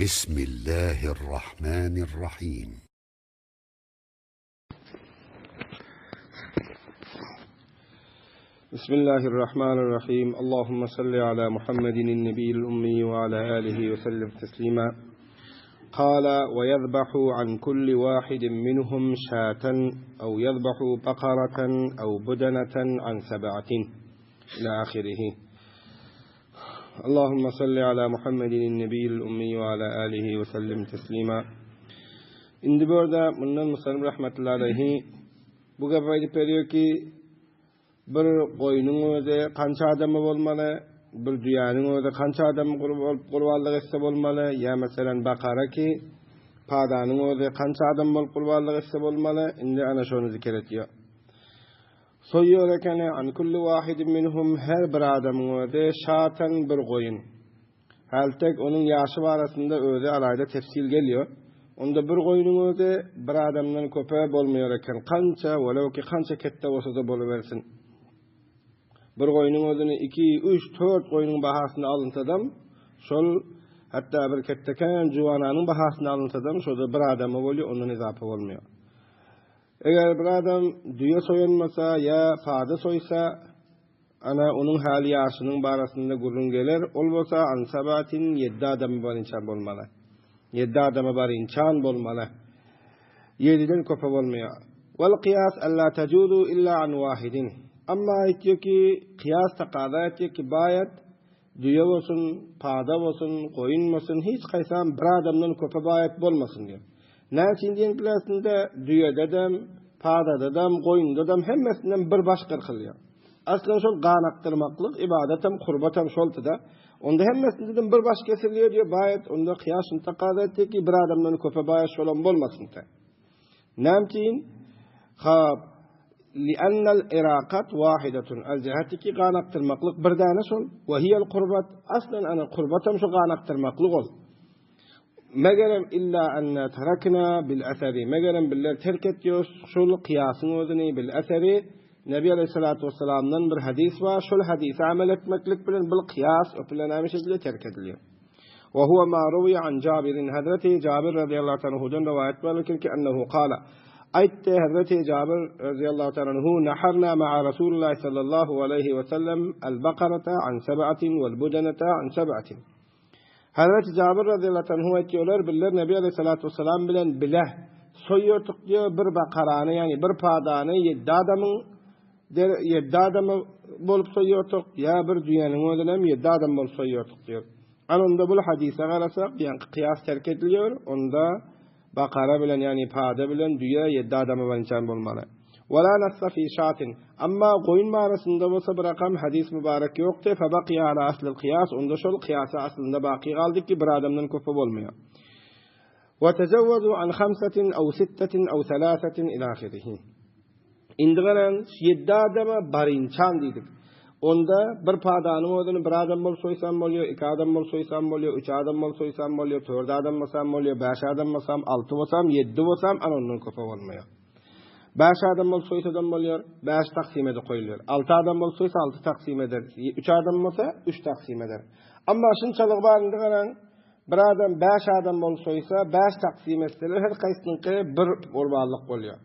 بسم الله الرحمن الرحيم بسم الله الرحمن الرحيم اللهم صل على محمد النبي الأمي وعلى آله وسلم تسليما قال ويذبح عن كل واحد منهم شاة أو يذبح بقرة أو بدنة عن سبعة إلى آخره اللهم صل على محمد النبي الأمي وعلى آله وسلم تسليما Indi bu ýerde mundan Musalym rahmetullahi aleýhi bu gep aýdyp berýär ki, bir goýnuň özi kança adamy bolmaly, bir düýäniň özi kança adam bolup gurbanlyk etse bolmaly, ýa meselem bakara ki, padanyň özi kança adam bolup gurbanlyk etse bolmaly, indi ana şony zikir etýär. Soýýar ekeni, an kulli wahidin minhum, her bir adamyň özi, şatan bir goýun. Hältek onuň ýaşy barasynda özi alaýda tefsil gelýär. Onda bir goýnuň özi bir adamdan köpe bolmaýar eken, kança, welew ki kança ketde bolsa-da bolubersin. Bir goýnuň özüni iki, üç, tört goýnuň bahasyna alynsadam, şol, hatda bir ketdekän juwananyň bahasyna alynsadam, şo-da bir adama bolýar, ondan izapa bolmaýar. Eger bir adam düýe soýan bolsa ýa pada soýsa, ana, onuň häli ýaşynyň barasynda gürrüň geler, ol bolsa an sabatin ýeddi adama barynça bolmaly. Ýeddi adama barynçan bolmaly. Ýediden köpe bolmaýar. Wal kyýas alla tajuzu illa an wahidin. Amma aýtýar ki, kyýas takaza etýär ki, baýat düýe bolsun, pada bolsun, goýun bolsun, hiç haýsam bir adamdan köpe baýat bolmasyn diýip. Näme üçin diýen bilersinde düýededem, padadadam, goýundadam hemmesinden bir baş gyrkylýar. Aslan şol gan akdyrmaklyk ibadatam, kurbatam şoldy-da. Onda hemmesindedem bir baş kesilýär diýip baýat, onda kyýas şuny takaza etdi ki, bir adamdan köpe baýat şolam bolmasyn. Näme üçin? Hap, li'annal iraqat wahidatun. Al jihati ki gan akdyrmaklyk bir däne şol. We hiýel kurbat. Aslan ana kurbatam şu gan akdyrmaklyk ol. Megerem illa anna tarakna bil asari. Megerem biller terk etýos şol kyýasyň özüni bil asari. Nebi aleyhissalatu vesselamdan bir hadis bar. Şol hadise amel etmeklik bilen bil kyýas öpülen näme şekilde terk edilýär. Ve huve ma ruwiye an Jabirin Hazreti Jabir radıyallahu anhudan rivayet var ki ennehu kala Aýtdy Hazreti Jabir radıyallahu anhu naharna ma'a Resulullah sallallahu aleyhi ve sellem el-bakarata an seb'atin vel-budanata an seb'atin. Hazreti Jabir radıyallahu anhu aýtýarlar, Bizler Nebi aleyhissalatu vesselam bilen bile soýýardyk diýär, bir bakarany, ýagny bir padany ýedi adamyň ýedi adamy bolup soýýardyk, ýa bir düýäniň özüni hem ýedi adam bolup soýýardyk diýär. Ana onda bul hadysa garasak, ýaňky kyýas terk edilýär, onda Bakara bilen, ýagny pada bilen düýe ýedi adama barynçan bolmaly. Wala nassa fi şatin. Amma goýun barasynda bolsa bir rakam hadys mübarek ýokdy, febakiýa ala aslil kyýas, onda şol kyýasa aslynda baky galdy ki, bir adamdan köpe bolmaýar. We tejewwezu an hamsatin aw sittetin aw salasatin ila ahirihi. Indi garaň, ýedi adama barynçan diýdik. Onda bir padanyň özüni bir adam bolup soýsam bolýar, iki adam bolup soýsam bolýar, üç adam bolup soýsam bolýar, tört adam bolsam bolýar, bäş adam bolsam, alty bolsam, ýedi bolsam, ana ondan köpe bolmaýar. Bäş adam bolup soýsadam bolýar, bäş taksym edip goýulýar. Alty adam bolup soýsa alty taksym eder, üç adam bolsa üç taksym eder. Amma şunçalygy bar indi garaň, bir adam bäş adam bolup soýsa, bäş taksym etseler her haýsynyňky bir gurbanlyk bolýar.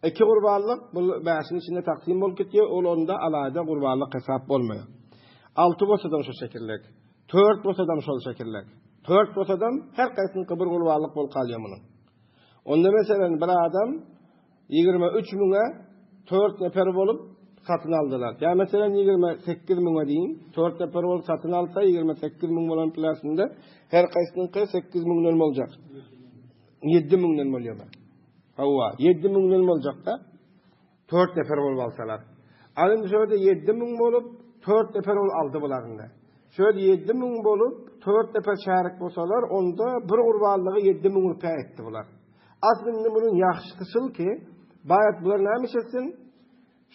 Iki gurbanlyk bu bäşiň içinde taksym bolup gitýär, ol onda alaýda gurbanlyk hesap bolmaýar. Alty bolsadam şo şekillek, tört bolsadam şol şekillek. Tört bolsadam her haýsynyňky bir gurbanlyk bolup galýar munuň. Onda meselem bir adam 23 müňe tört nefer bolup satyn aldylar. Ýa meselem 28 müňe diýiň, tört nefer bolup satyn alsa 28 müň bolan plasynda her haýsynyňky 8 müňden boljak. 7 müňden bolýar. Hawa, ýedi müňden boljak-da. Tört nefer bolup alsalar. Al indi şu ýerde 7000 bolup, tört nefer bolup aldy bular indi. Şu ýerde 7000 bolup, tört nefer çärik bolsalar, onda bir gurbanlygy 7000 rupýa etdi bular. Aslynda munuň ýagşysy şul ki, baýat bular näme iş etsin?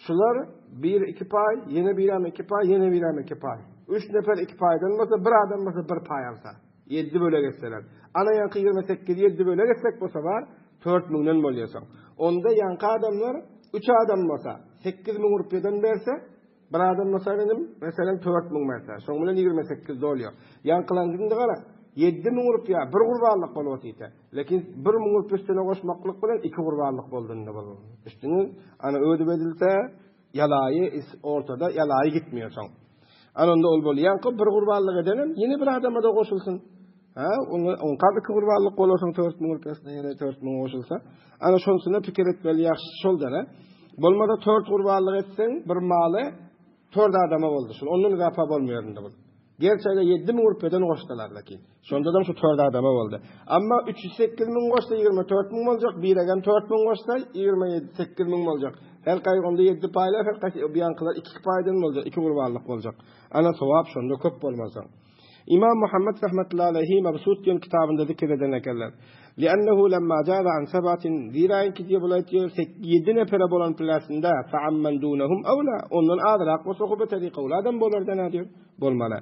Şular bir iki paý, ýene birem iki paý, ýene birem iki paý. Üç nefer iki paýdan bolsa, bir adam bolsa bir paý alsa. Ýedi bölek etseler. Ana ýaňky 28-i ýedi bölek etsek bolsa bar, tört müňden bolýar soň. Onda ýaňky adamlar üç adam bolsa, 8000 rupýadan berse, bir adam bolsa inim, meselem 4000 berse, şoň bilen 28 dolýar. Ýaňkylaryň indi gara. 7000 rupýa bir gurbanlyk bolup otyta. Lekin 1000 rupýa üstüne goşmaklyk bilen iki gurbanlyk boldy indi bul. Düşdüňiz? Ana ödüp edilse ýalaýy ortada ýalaýy gitmeýär soň. Ana onda ol bolýar. Ýaňky bir gurbanlyk edenem ýene bir adama-da goşulsyn. Ha, oňa oňkam iki gurbanlyk bolarsyň 4000 rupýasyna ýene 4000 goşulsa. Ana şonsyna pikir etmeli ýagşy şol däl. Bolmasa 4 gurbanlyk etseň bir maly 4 adama boldy. Şol ondan zapa bolmaýar indi bu. Gerçi eger 7000 rupýadan goşsalar lakin. Şonda da şu 4 adama boldy. Amma 308 000 goşsa 24 000 boljak, biregem 4000 goşsa 28 000 boljak. Her gaý onda 7 paýlar, her gaý biýankylar 2 paýdan boljak, 2 gurbanlyk boljak. Ana sowap şonda köp bolmasa. İmam Muhammed rahmetullahi aleyhi Mabsut diýen kitabynda zikr eden ekenler. Li'ennehu lemma jaza an sabatin zira ki diýip bular diýip 7 nefere bolan plasynda fa'amman dunahum awla ondan azrak bolsa hubeteri kawladan bolar dana diýip bolmaly.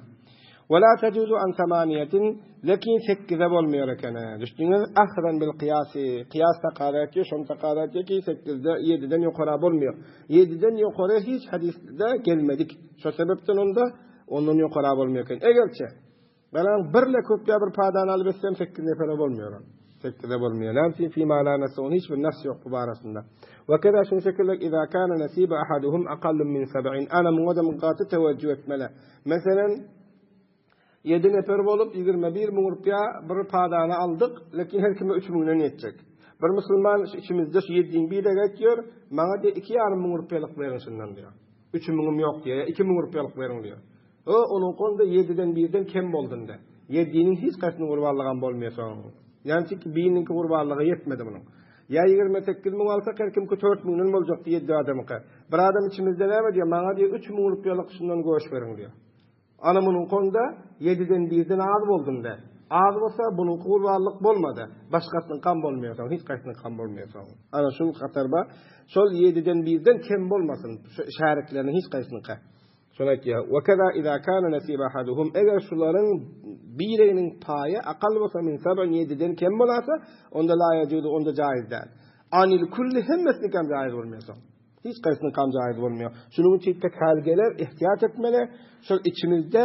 Ve la tecuzu an samaniyetin lekin 8-e bolmaýar eken. Düşdüňiz? Ahran bil qiyasi. Qiyas takaza etýär, şonu takaza etýär ki 8-de 7-den ýokara bolmaýar. 7-den ýokary hiç hadisde gelmedik. Şo sebepden onda ondan ýokara bolmaýar eken. Egerçe Galan birle köp ýa bir padany alyp etsem 8 nefere bolmaýar. 8-e bolmaýar. Näme üçin fi ma la nasun hiç bir nas ýok bu barasynda. Ve keza şunu şekilde iza kana nasibu ahaduhum aqallu min 70 ana muňa da gaty teweccüh etmeli. Meselen 7 nefer bolup 21 müň rupýa bir padany aldyk, lekin her kime 3 müňden ýetjek. Bir musulman içimizde şu 7-iň biri getýär, maňa de 2,5 müň rupýalyk beriň şundan diýär. 3 müňüm ýok diýär, 2 müň rupýalyk beriň diýär. O onuň onda 7-den 1-den kem boldunda. 7-niň hiç gaýsynyň gurbanlygam bolmaýar soň. Ýani çünki biriniňki gurbanlyga ýetmedi munuň. Ýa 28 müň alsak her kimki 4 müňden boljakdy 7 adamyňky. Bir adam içimizde näme diýär? Maňa diýär 3 müň rupýalyk şundan göş beriň diýär. Ana munuň onda 7-den 1-den az boldunda. Az bolsa bunuň gurbanlyk bolmady. Başgasynyňkam bolmaýar soň, hiç gaýsynyňkam bolmaýar soň. Ana şu hatarba şol 7-den 1-den kem bolmasyn. Şu işaretleriniň hiç gaýsynyňka. Şony aýtýar. Ve keza iza kana nasib ahaduhum eger şularyň biriniň paýy akal bolsa min sab'in 7-den kem bolasa, onda la yajuzu onda jaiz däl. Anil kulli hemmesini kam jaiz bolmaýar soň. Hiç gaýsynyň kam jaiz bolmaýar. Şunuň üçin tek hal geler, ihtiyat etmeli. Şol içimizde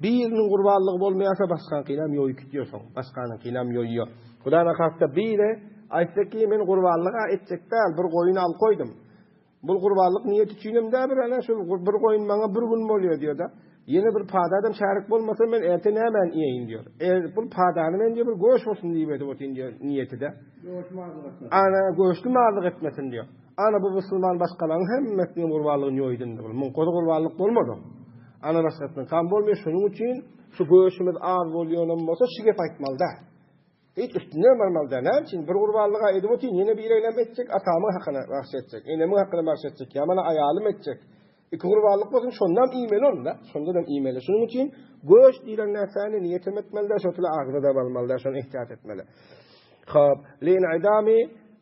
biriniň gurbanlygy bolmaýarsa başgaňkynam ýoýup gitýär soň. Başganyňkynam ýoýýar. Hudaýa hakda biri aýtsa ki men gurbanlyga etjek däl, bir goýun al goýdum. Bu gurbanlyk niýeti üçinem dä bir ana şu bir goýun maňa bir gün bolýar diýär da. Ýene bir padadan şärik bolmasa men erte nämen iýeýin diýär. E, bu padany men diýär bir göş bolsun diýip edip otyn diýär niýeti de. Göş mazyk etmesin. Ana göşli mazyk etmesin diýär. Ana bu musulman başgalaryň hemmesiniň gurbanlygyny ýoýdun diýär. Muň gozy gurbanlyk bolmady. Ana başgasynyň kam bolmaýar. Şonuň üçin şu göşümiz az bolýanam bolsa şu gep aýtmaly da. Hiç üstüne barmaly däl. Näme üçin? Bir gurbanlyga edip otyn, ýene bir enem etjek, atamyň hakyna bagş etjek, enemiň hakyna bagş etjek, ýa mana aýalym etjek. Iki gurbanlyk bolsun, şondan iýmeli onda, şondan iýmeli. Şonuň üçin göç diýlen närseni niýet etmeli de, şo tüle agza da almaly da, şony ihtiyat etmeli. Hop, lin idami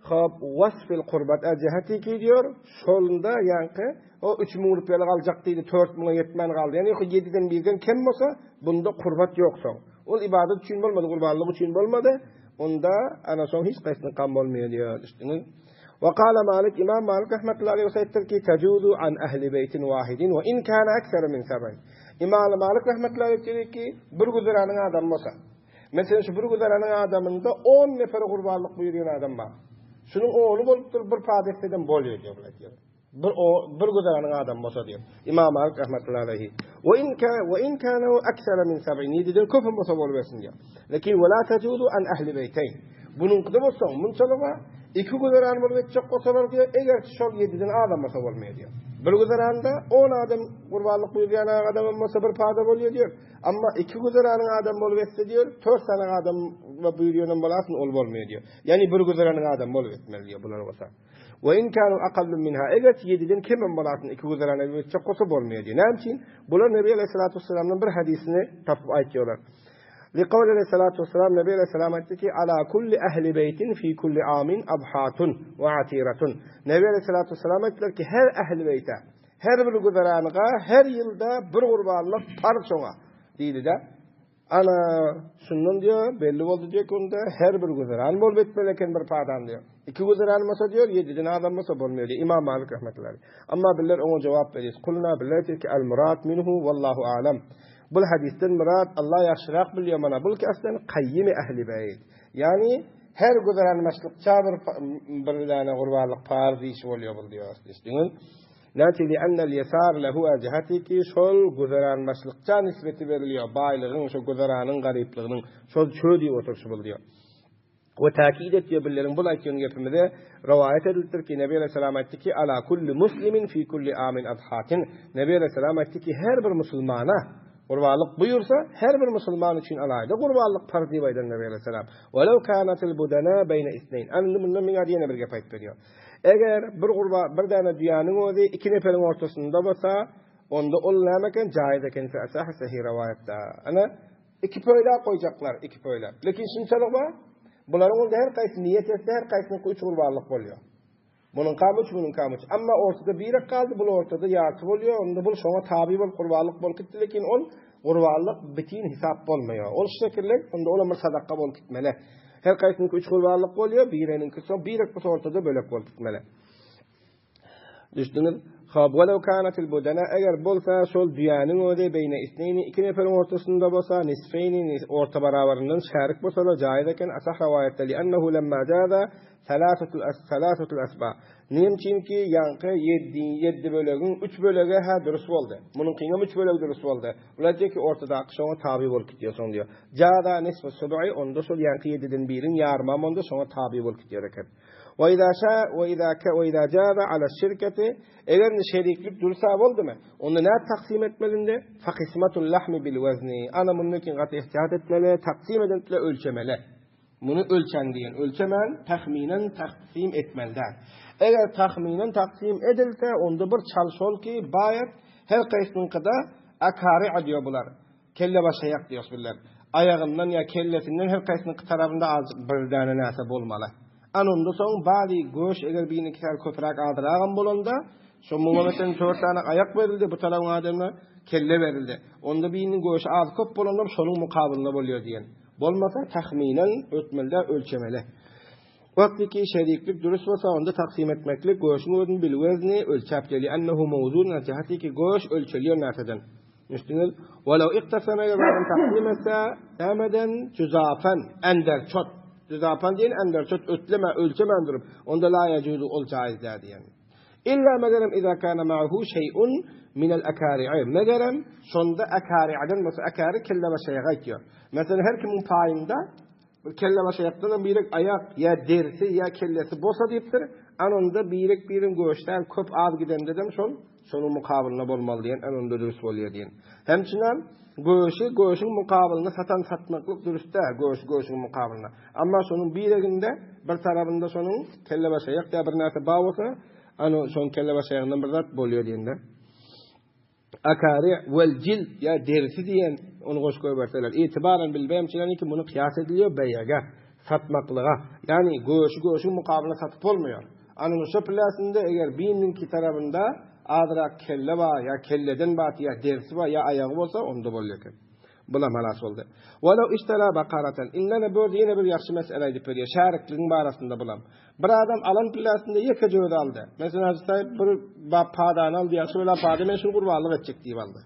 hop wasfil kurbat ejehati ki diyor, şolunda ýaňky o 3000 rupýalyk aljak diýdi, 4000-a ýetmän galdy. Ýani 7-den 1-den kem bolsa, bunda kurbat ýok soň. Ol ibadet üçin bolmady, gurbanlyk üçin bolmady. Onda ana soň hiç gaýsynyň kam bolmaýar diýär, düşdüňiz? Ve kâle Malik, İmam Malik rahmetullahi aleyhi aýtdyr ki, tejuzu an ehli beýtin wahidin we in kana ekser min seb'in. İmam Malik rahmetullahi aleyhi diýdi ki, bir güzeranyň adamy bolsa, mesela şu bir güzeranyň adamynda 10 nefer gurbanlyk buýurýan adam bar. Şunuň ogly bolupdyr, bir padeseden bolýar diýip aýtýar. Bir o bir güzeranyň adam bolsa diýip. İmam Malik rahmetullahi aleyhi. Ve in ka ve in kana ekser min seb'in. Ýediden köp bolsa bolubersin diýip. Lekin ve la tejuzu an ehli beýteyn. Bunuňkyda bolsa, munçalyga iki güzeran bolup etjek bolsalar diýip, eger şol ýediden adam bolsa bolmaýar diýip. Bir güzeranda 10 adam gurbanlyk buýurýan adam bolsa bir pada bolýar diýip. Amma iki güzeranyň adam bolup etse diýip, 4 sany adam buýurýan bolasyn ol bolmaýar diýip. Ýani bir güzeranyň adam bolup etmeli diýip bular bolsa. Ve in kanu aqallu minha eger ýediden kemem bolasyn iki güzerana etjek bolsa bolmaýar diýip. Näme üçin? Bular Nebi aleyhissalatu vesselamdan bir hadisini tapyp aýtýarlar. Liqawli aleyhissalatu vesselam Nebi aleyhissalam aýtdy ki ala kulli ehli beytin fi kulli amin abhatun ve atiratun. Nebi aleyhissalatu vesselam aýtdylar ki her ehli beyte her bir güzeranyga her ýylda bir gurbanlyk parz şoňa diýdi de. Ana şundan diýär belli boldy diýär ki onda her bir güzeran bolup etmeli eken bir padan diýär. Iki güzeran bolsa diýär, ýediden adam bolsa bolmaýar diýär İmam Malik rahmetullahi. Amma biller oňa jogap berýär. Kulna biller ki el murad minhu wallahu alam. Bul hadysdan myrat Allah ýagşyrak bilýär mana bul ki aslen kaýymy ähli beýt. Ýagny her güzeranbaşlykça bir bir däne gurbanlyk parz işi bolýar bul diýýär. Düşdüňiz? Näçe li ennel ýesar lehu jihati ki şol güzeranbaşlykça nisbeti berilýär baýlygyň şo güzeranyň garyplygynyň şol çö diýip oturyşy bul diýýär. We täkit etýär billeriň bul aýtýan gepimize rowaýat edilipdir ki Nebi aleýhissalam aýtdy ki ala kulli muslimin fi kulli amin adhatin Nebi aleýhissalam aýtdy ki her bir musulmana gurbanlyk buýursa her bir musulman üçin alaýda gurbanlyk parz diýip aýdan Nebi aleýhissalam welew kanatil budana beýne isneýn Ana indi mundan meňe ýene bir gep aýdyp berýär eger bir gurba bir däne düýäniň özi iki neferiň ortasynda bolsa onda ol näme eken jaýyz eken fe asah sahih rowaýatda ana Iki pöýläp goýjaklar, iki pöýläp. Lekin şunçalyk bar, bularyň onda her gaýsy niýet etse, her gaýsynyňky üç gurbanlyk bolýar. Munuňkam üç, munuňkam üç. Emma ortada birek galdy, bul ortada ýarty bolýar, onda bul şoňa taby bolup gurbanlyk bolup gitdi, lekin ol gurbanlyk bitin hisap bolmaýar. Ol şu şekilde, onda olam bir sadaka bolup gitmeli. Her gaýsynyňky üç gurbanlyk bolýar, bireniňki soň birek bolsa ortada bölek bolup gitmeli. Düşdüňiz? Hop, welew kanatil budana, eger bolsa şol düýäniň özi beýne isneýni, iki neferiň ortasynda bolsa, nisfeýni, orta barabaryndan şärik bolsalar jaýyz eken, asah rowaýatda li'ennehu lemma jaza salasatul as salasatul asba. Näme üçinki ýaňky ýeddi ýeddi bölegiň üç bölegi-hä dürüs boldy. Munuňkyňam üç bölegi dürüs boldy. Bular diýýär ki, ortadaky şoňa taby bolup gidýär soň diýýär. Jaza nisfu sub'i, onda şol ýaňky ýediden biriň ýarymam onda şoňa taby bolup gidýär eken. Ve izâ şâ ve izâ ke ve izâ câze ala şirketi eger indi şeriklik dürsa boldumy? Onda nädip taksim etmeli indi? Fe kysmatul lahmi bil wezni. Ana mundan keyin gaty ihtiyat etmeli, taksim edende ölçemeli. Muny ölçäň diýen, ölçemän tahminen taksim etmeli däl. Eger tahminen taksim edilse, onda bir çal şol ki, baýat her gaýsynyňkyda akari diýýär bular. Kelle başaýak diýýäs bizler. Aýagyndan ýa kellesinden her kaýsynyňky tarabynda azjyk bir däne närse bolmaly. Ana onda soň bazi göş eger biriniňki sähel köpräk azragam bolanda, şo muňa meselem tört sany aýak berildi, bu tarabyň adamyna kelle berildi. Onda biriniň göşi az köp bolandam şonuň mukabylynda bolýar diýen. Bolmasa tahmynan ötmeli-dä ölçemeli. Wagtyky şeriklik dürüst bolsa onda taksim etmeklik göşüň özüni bilwezni ölçäp gelýär. Ennehu mowzun nasihatiki göş ölçelýär närseden. Düşdüňiz? Walaw iktasama eger bir adam takdim etse, nämeden? Juzafan, ender çot. Juzafan diýen ender çot ötleme, ölçemän durup, onda la yajuzu ol jaiz däl diýen. Illa megerem iza kana ma'hu şey'un min al-akari'i. Megerem şonda akari'den bolsa akari kelle başaýaga aýtýar. Meselem her kimiň paýynda Bir kelle başaýakdanam birek aýak ýa derisi ýa kellesi bolsa diýipdir. Ana onda birek biriň göçden köp az gidendedem şol şonuň mukabylynda bolmaly diýen, ana onda dürüst bolýar diýen. Hemçinem göşi göşüň mukabylynda satan satmaklyk dürüst däl, göşi göşüň mukabylynda. Amma şonuň bireginde bir tarabynda şonuň kelle başaýak ýa bir närse bar bolsa, ana şonuň kelle başaýagyndan bir zat bolýar diýende. Akari wel jild ýa derisi diýen ony goşup goýberseler. Itibaran bil beýemçiler ki muny kyýas edilýär beýege, satmaklyga. Ýagny göşi göşüň mukabylyna satyp bolmaýar. Anyň şo piläsinde eger biriniňki tarabynda azrak kelle bar ýa kelleden bar ýa derisi bar ýa aýagy bolsa onda bolýar eken. Bulam halas boldy. Walaw iştera bakaratan. Indi bu ýerde ýene bir ýagşy mesele aýdyp berýär. Şärikligiň barasynda bulam. Bir adam alan pillasynda ýekeje özi aldy. Meselem, Hajy Saýyp bir bap padany aldy, ýagşy bela pada men şuny gurbanlyk etjek diýip aldy.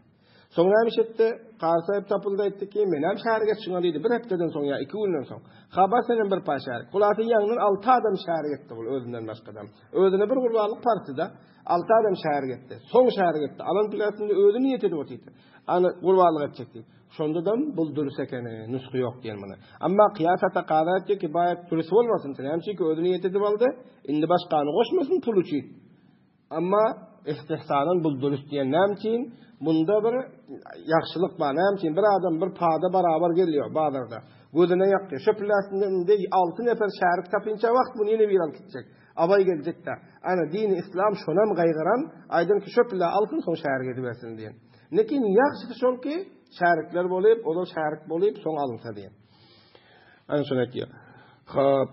Soň näme iş etdi? Kary Saýyp tapyldy aýtdy ki, menem şärik et şuňa diýdi, bir hepdeden soň ýa iki günden soň. Habar senem bir paý şärik. Hulasy ýaňdan alty adam şärik etdi bul özünden başgadam. Özüne bir gurbanlyk parçada alty adam şärik etdi. Soň şärik etdi. Alan pilasynda özi niýet edip otyrdy. Ana gurbanlyk etjek diýip. Şondadam bul dürüs ekeni, nusgy ýok diýen muny. Emma kyýasa takaza etdi ki, baýat dürüs bolmasyn, näme üçin ki özüni niýet edip aldy, indi başgany goşmasyn pul üçin. Emma istihsanan bul dürüs diýen näme üçin? Munda bir ýagşylyk bar. Näme üçin? Bir adam bir pada barabar gelýär bazarda. Gözüne ýakýar. Şo pul indi 6 nefer şärik tapynça wagt muny ýene bir alyp gitjek. Abaý geljek-dä. Ana dini islam şonam gaýgyran, aýdan ki şo pula alsyn soň şärik edibersin diýen. Lekin ýagşysy şol ki, şärikler bolup, ozal şärik bolup, soň alynsa diýen. Ana şony aýtýar. Hop.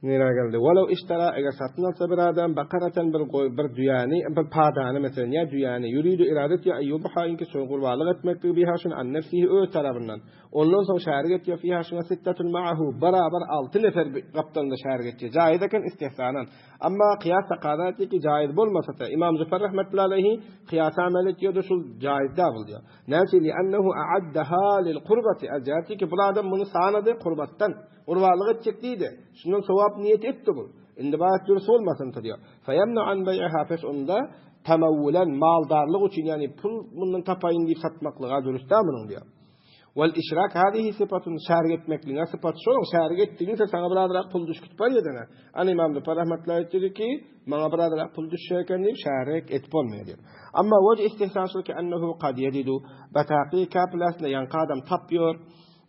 Nirä geldi? Walaw iştara, eger satyn alsa bir adam, bakaratan bir goý, bir düýäni, bir padany meselem, ýa düýäni, ýuridu irade etýär, en ýudha inki şony gurbanlyk etmekligi biha şuny an nefsihi öz tarabyndan. Ondan soň şärik etýär fiha şuňa sittetun ma'ahu, barabar alty nefer gapdalynda şärik etýär. Jaýyz eken istihsanan. Amma kyýas takaza etdi ki, jaýyz bolmasa-da, Imam Züfer rahmetullahi aleýhi kyýasa amel etýär-de şul jaýyz däl bul diýýär. Näme üçin? Li'ennehu a'addaha lil kurbati. Aljäti ki, bul adam muny sanady kurbatdan. Gurbanlyk etjek diýdi. Şundan sogap niýet etdi bul. Indi baýat dürüst bolmasyn diýýär. Feýemna an beý'iha pes onda tamawulan maldarlyk üçin, ýagny pul mundan tapaýyn diýip satmaklyga dürüst däl munuň diýýär. Wal işrak hazihi syfatun şärik etmekligiň sypaty şol, şärik etdigiňse saňa birazrak pul düşüp barýar-da. Ana Imam Züfer rahmetullahi aýtdy ki, maňa birazrak pul düşýär eken diýip şärik etip bolmaýar diýip. Amma waj istihsan şul ki ennehu kad yedidu bataqi kaplasna ýaňky adam tapýar.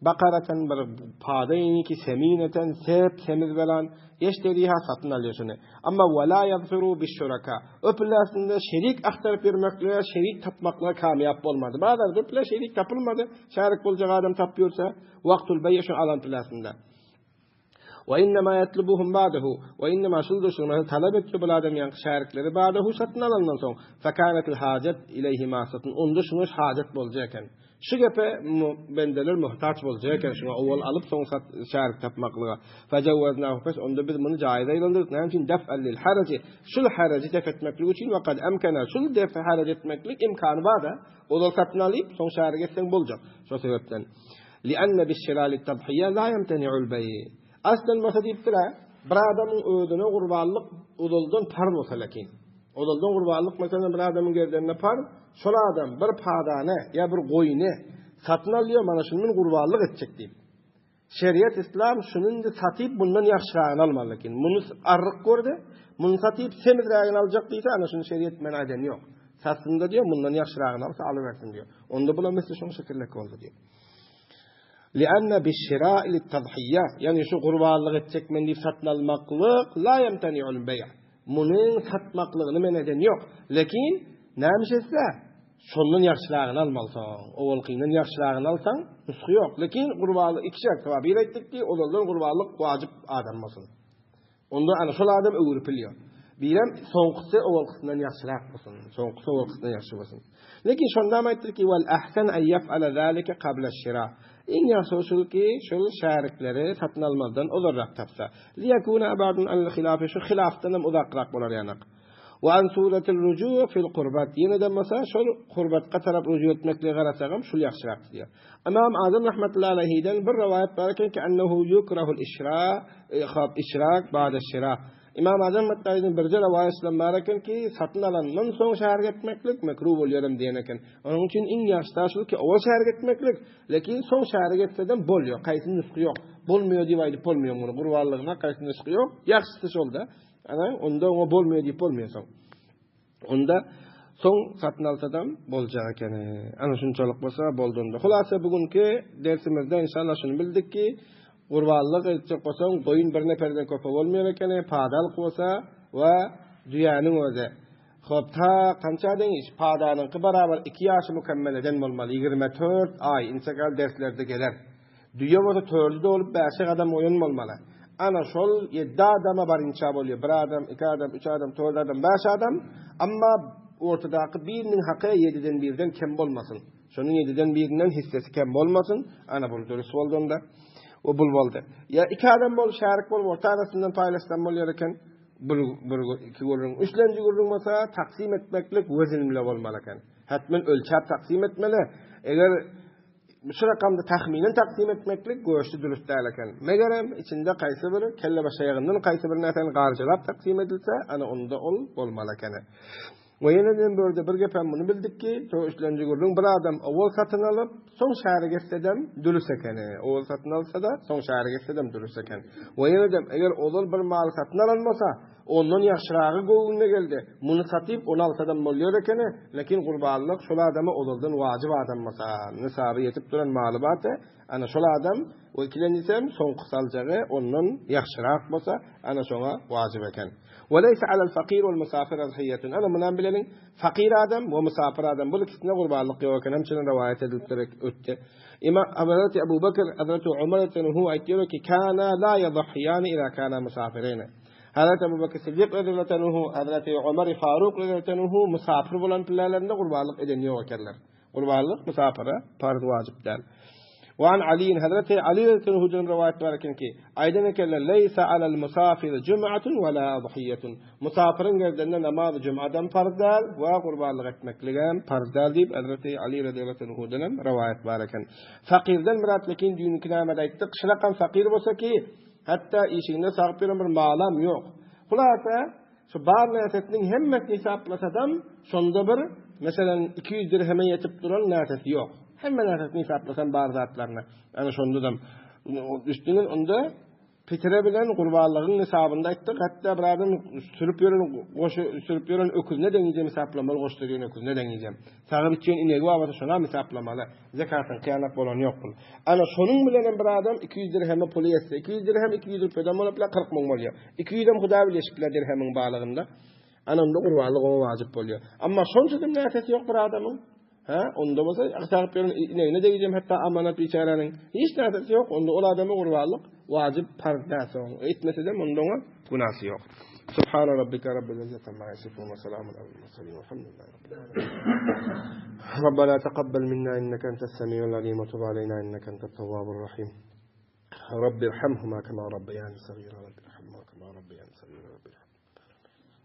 Bakaratan bir pada ýeňiki semineten sep semiz belan ýeşteriha satyn alýar şuny. Amma wala ýazfiru bişşuraka. Öpüläsinde şerik agtaryp ýörmeklige, şerik tapmaklyga kamýap bolmady. Bazarda öpüle şerik tapylmady. Şärik boljak adam tapyp ýörse, wagtul beý şuny alan püläsinde. Wa innema ýatlubuhum ba'dahu we innema şuldur şuny talap etdi bul adam ýaňky şärikleri ba'dahu satyn alandan soň fekânetil hâjet ileýhi masatun onda şuňa hajat boljak eken. Şu gepe bendeler muhtaç boljak eken şuňa owal alyp soň sat şärik tapmaklyga. Fejewweznâhu pes onda biz muny jaýyz aýlandyrdyk näme üçin def'en lil haraji şul haraji def etmeklik üçin we kad emkena şul def haraj etmeklik imkany bar-da ozal satyn alyp soň şärik etseň boljak şo sebepden. Li'enne biş-şira lit-tadhiýe la ýemteni'ul beý. Aslan bolsa diýipdir-ä, bir adamyň özüne gurbanlyk ozaldan parz bolsa lekin. Ozaldan gurbanlyk meselem bir adamyň gerdenine parz, şol adam bir padany ýa bir goýny satyn alýar, mana şuny men gurbanlyk etjek diýip. Şeriat islam şuny indi satyp bundan ýagşyragyny almaly lekin. Muny arryk gördi, muny satyp semizrägini aljak diýse, ana şuny şeriat men aýdan ýok. Satsyn-da diýýär, mundan ýagşyragyny alsa alybersin diýýär. Onda bulam misli şoň şekilleki boldy diýýär. Li'anna biş-şira'i lit-tadhiýa, ýagny şu gurbanlyk etjek men diýip satyn almaklyk la ýemteni'ul beý'. Munuň satmaklygyny men eden ýok. Lekin nämiş etse, şondan ýagşyragyny almalysoň. Owalkyndan ýagşyragyny alsaň, nusgy ýok. Lekin gurbanlyk iki şert bar. Bir aýtdyk ki, ozaldan gurbanlyk wajyp adam bolsun. Onda ana şol adam öwrüp bilýär. Birem soňkusy owalkysyndan ýagşyrak bolsun. Soňkusy owalkysyndan ýagşy bolsun. Lekin şonda hem aýtdyr ki, wal ahsan an yef'ala zalika qabla şira. Iň ýagşysy şul ki, şol şärikleri satyn almazdan ozalrak tapsa. Liyekuna abadun anil hilafi şu hilafdan hem uzakrak bolar ýanak. Wa an suratil ruju' fil qurbat. Ýene-de bolsa şol qurbatga tarap ruju etmeklige garasagam şul ýagşyrak diýýär. Ymam Azam rahmetullahi aleýhiden bir rowaýat bar eken ki, ennehu yukrahul işra, hop, işrak ba'de şira. Ymam Azam rahmetullahi aleýhiden birje rowaýat şulam bar eken ki, satyn alandan soň şärik etmeklik mekruh bolýaram diýen eken. Onuň üçin iň ýagşysy şul ki, owal şärik etmeklik, lekin soň şärik etsedem bolýar, kaýsy nusgy ýok. Bolmaýar diýip aýdyp bolmaýar muny, gurbanlygyna kaýsy nusgy ýok, ýagşysy şol-da. Ana, onda oňa bolmaýar diýip bolmaýar soň. Onda soň satyn alsadam boljak ekeni. Ana şunçalyk bolsa boldy onda. Hulasa bu günki dersimizde inşallah şuny bildik ki, gurbanlyk etjek bolsaň goýun bir neperden köpe bolmaýar ekeni, padalyk bolsa we düýäniň özi. Hop ta kança deňiş padanyňky barabar 2 ýaşy mükemmel eden bolmaly, 24 aý inçegal derslerde geler. Düýe bolsa tördi dolup bäşe gadam goýan bolmaly. Ana şol ýedi adama barynça bolýar. Bir adam, iki adam, üç adam, tört adam, bäş adam. Amma ortadaky biriniň haky ýediden birden kem bolmasyn. Şonuň ýediden birinden hissesi kem bolmasyn. Ana bul dürüst boldy onda. O bul boldy. Ýa iki adam bolup şärik bolup orta arasyndan paýlaşsam bolýar eken. Bir, bir, iki gürrüň. Üçlenji gürrüň bolsa taksim etmeklik wezin bile bolmaly eken. Hetmen ölçäp taksim etmeli. Eger Şu rakamda tahminen taksim etmeklik göçli dürüst däl eken. Megerem, içinde kaýsy bir kellebaşaýagyndan kaýsy bir närseni garjalap taksim edilse, ana onda ol bolmaly ekeni. We ýene-de bu ýerde bir gepem muny bildik ki, şo üçlenji gürrüň bir adam owal satyn alyp, soň şärik etsedem dürüst ekeni. Owal satyn alsa-da, soň şärik etsedem dürüst eken. We ýene-de eger ozal bir maly satyn alan bolsa, Ondan ýagşyragy göwnüne geldi. Muny satyp, ony alsadam bolýar ekeni, lekin gurbanlyk şol adama ozaldan wajyp adam bolsa, nisaby ýetip duran maly barsa, Ana şol adam we ikilenjisem soňky saljagy ondan ýagşyrak bolsa, ana şoňa wajyp eken. Ve leýse alel fakir wel musafir adhiýetun. Ana munam bileliň, fakir adam we musafir adam bul ikisine gurbanlyk ýok eken, hemçinin rowaýat edilipdir ötdi. Ima Hazreti Ebu Bekir, Hazreti Omar radiyallahu aýtýar ki, kana la yadhiyani iza kana musafirine. Hazreti Ebu Bekir Siddik radiyallahu anhu, Hazreti Omar Faruk radiyallahu anhu musafir bolan pillalarynda gurbanlyk eden ýok ekenler. Gurbanlyk musapyra parz wajyp däl. Wa an Ali Hazreti Ali radiyallahu anhudan riwayat bar eken ki, aýdan ekenler leýsa alal musafir jum'atun we la adhiyatun. Musapyryň gerdenine namaz jum'adan parz däl we gurbanlyk etmekligem parz däl diýip Hazreti Ali radiyallahu anhudan hem riwayat bar eken. Fakirden myrat lekin düýnki nämede aýtdyk, şulakam fakir bolsa ki, hatda işiginde sagyp ýören bir malam ýok. Hulasa Şu bar närsesiniň hemmesini hesaplasadam, şonda bir, meselem, 200 dirheme ýetip duran närsesi ýok. Hemme närsesini hesaplasam bar zatlaryny. Ana şondadam üstünden onda pitire bilen gurbanlygyň nisabynda aýtdyk, hatda bir adam sürüp ýören goşy sürüp ýören öküzine deňijem hesaplamaly, goş sürýän öküzine deňijem. Sagyp içýän inegi bar bolsa şonam hesaplamaly. Zekatyň kyýanat bolany ýok bul. Ana şonuň bilen hem bir adam 200 dirheme puly ýetse, 200 dirhem 200 rupeden bolup 40 müň bolýar. 200-em huda bilýär şipler dirhemiň balygynda. Ana onda gurbanlyk oňa wajyp bolýar. Amma şonça-da närsesi ýok bir adamyň. Hä, onda bolsa sagyp ýören inegine degeceğim hatda amanat biçäräniň. Hiç närsesi ýok. Onda ol adama gurbanlyk wajyp parz däl soň. Etmese-de onda oňa günäsi ýok. Subhana rabbika rabbil izzati amma yasifun we selamun alel murselin velhamdülillahi rabbil alamin. Rabbana taqabbal minna innaka entas semiul alim we tub aleyna innaka entet tawwabur rahim. رب ارحمهما كما ربياني صغيرا رب ارحمهما كما ربياني صغيرا رب ارحمهما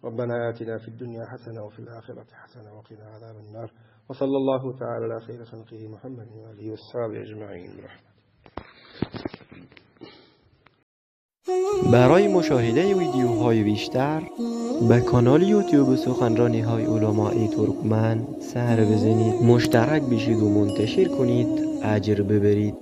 ربنا آتنا في الدنيا حسنة وفي الآخرة حسنة وقنا عذاب النار وصلى الله تعالى على خير خلقه محمد وآله وصحبه أجمعين برحمته برای مشاهده ویدیوهای بیشتر به کانال یوتیوب سخنرانی های علماء ترکمن سر بزنید مشترک بشید و منتشر کنید اجر ببرید.